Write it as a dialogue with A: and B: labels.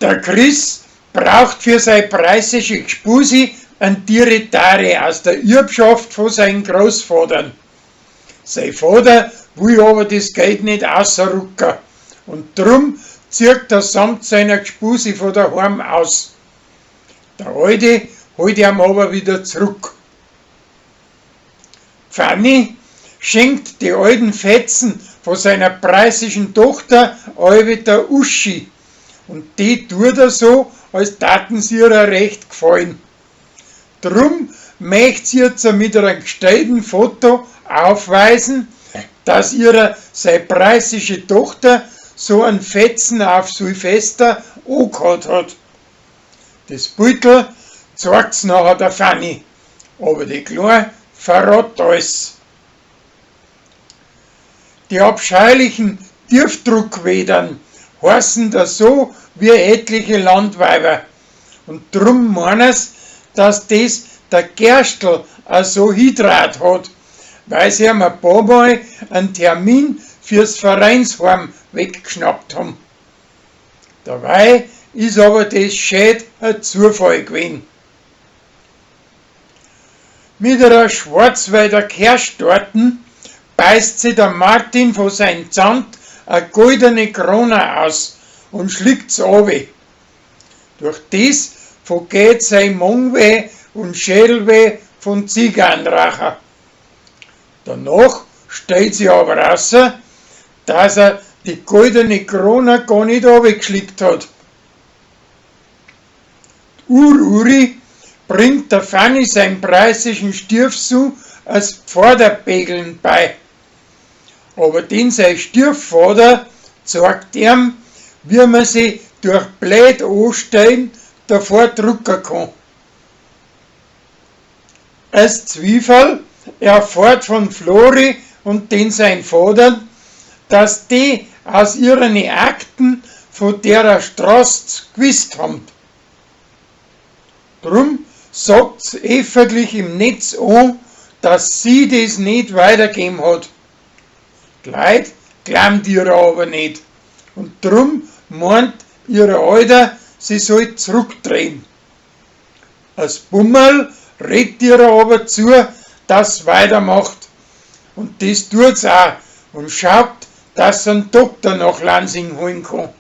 A: Der Chris braucht für sei preußische Gspusi en Tiritare aus der Erbschaft von seinen Großvatern. Sein Vater will aber das Geld nicht ausrucken und drum zieht er samt seiner Gspusi von daheim aus. Der Alte holt ihn aber wieder zurück. Fanny schenkt die alten Fetzen von seiner preußischen Tochter allwe der Uschi und die tut er so, als taten sie ihr recht gefallen. Drum möcht sie jetzt mit einem gestellten Foto aufweisen, dass ihrer sei preußische Tochter so einen Fetzen auf Silvester angehabt hat. Das Beutel zeigt's nachher der Fanny, aber die Kleine verrät alles. Die abscheulichen Tiefdruckwedern heißen da so wie etliche Landweiber. Und drum meinen's, dass das der Gerstl auch so hidrat hat, weil sie ihm ein paar Mal einen Termin fürs Vereinsheim weggeschnappt haben. Dabei ist aber das schön ein Zufall gewesen. Mit einer Schwarzwälder Kirschtorten beißt sich der Martin von seinem Zand eine goldene Krone aus und schlickt's runter. Durch das vergeht sein Magenweh und Schädelweh von Zigarrenracher. Danach stellt sich aber raus, dass er die goldene Krone gar nicht runtergeschlickt hat. Ur-Uri bringt der Fanny seinen preußischen Stiefsohn als Pforderpegeln bei. Aber den sein Stiefvater zeigt ihm, wie man sie durch blöd anstellen davor drücken kann. Als Zwiefall erfährt von Flori und den sein Vater, dass die aus ihren Akten von derer Straße gewusst haben. Drum sagt's öffentlich im Netz an, dass sie das nicht weitergeben hat. Die Leute glauben ihr aber nicht. Und drum meint ihre Alter, sie soll zurückdrehen. Als Bummel redet ihr aber zu, dass weitermacht. Und das tut's auch und schaut, dass sie einen Doktor nach Lansing holen kann.